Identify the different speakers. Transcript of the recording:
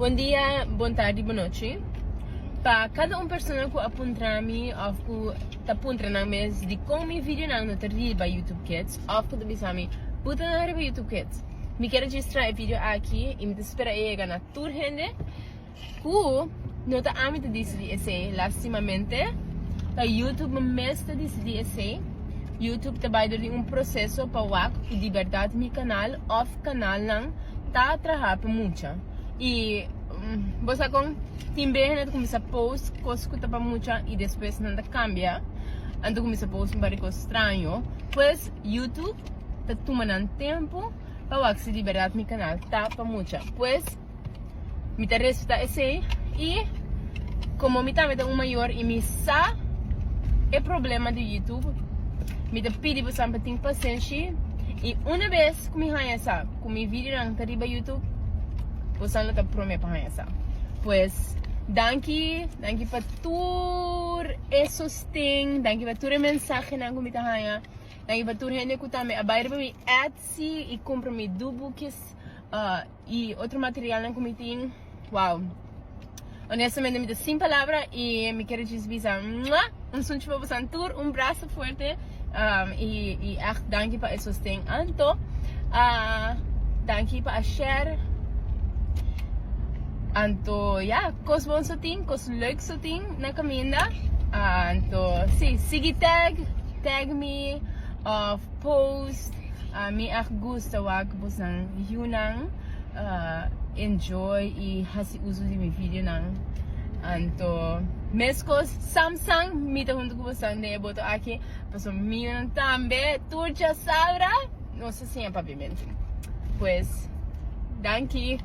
Speaker 1: Bon dia, bon tardi, bon nochi. Pa kada un persona ku a puntra mi òf ku ta puntra nan mes dikon mi videonan no ta riba YouTube Kids òf ku ta bisa mi puta nan riba YouTube Kids. Mi kier registra e video aki i mi ta spera e yega na tur hende ku no ta ami ta disidí esei lastimamente ta YouTube mes ta disidí esei. YouTube ta bai dor di un proseso pa wak ku di bèrdat mi kanal òf kanalnan ta traha pa mucha. I bo sa kon tin bes nan ta kuminsá post kos ku ta pa mucha i despues nan ta kambia nan ta kuminsá post un par di kos straño. Pues YouTube ta tuma nan tempu pa wak si di bèrdat mi kanal ta pa mucha. Pues mi ta respetá esei i komo mi tambe ta un mayor i mi sa e problema di YouTube mi ta pidi boso pa tin pasenshi i una bes ku mi haña sa ku mi videonan ta riba YouTube boso lo ta prome pa haña sa. Pues danki, danki pa tur e sosten, danki pa tur e mensahenan ku mi ta haña, danki pa tur hende ku tambe a bai riba mi Etsy i kumpra mi doeboekjes i otro materialnan ku mi tin. Wow. Honestamente mi ta sin palabra i mi kere djis bisa mua! Un sunchi pa boso tur, un braso fuerte i i echt danki pa e sosten anto. Danki pa a share. Anto ya, kos bon so tin, kos leuk so tin na kaminda. Anto si, sigui tag, tag mi of post. Mi echt gusta wak boso yunan. Enjoy y haci uso di mi videonan. Anto mescos Samsung mi ta hunto cu bosan den e boto aki pasobra mi yunan tambe tur djasabra nos ta siña papiamento. Pues danki.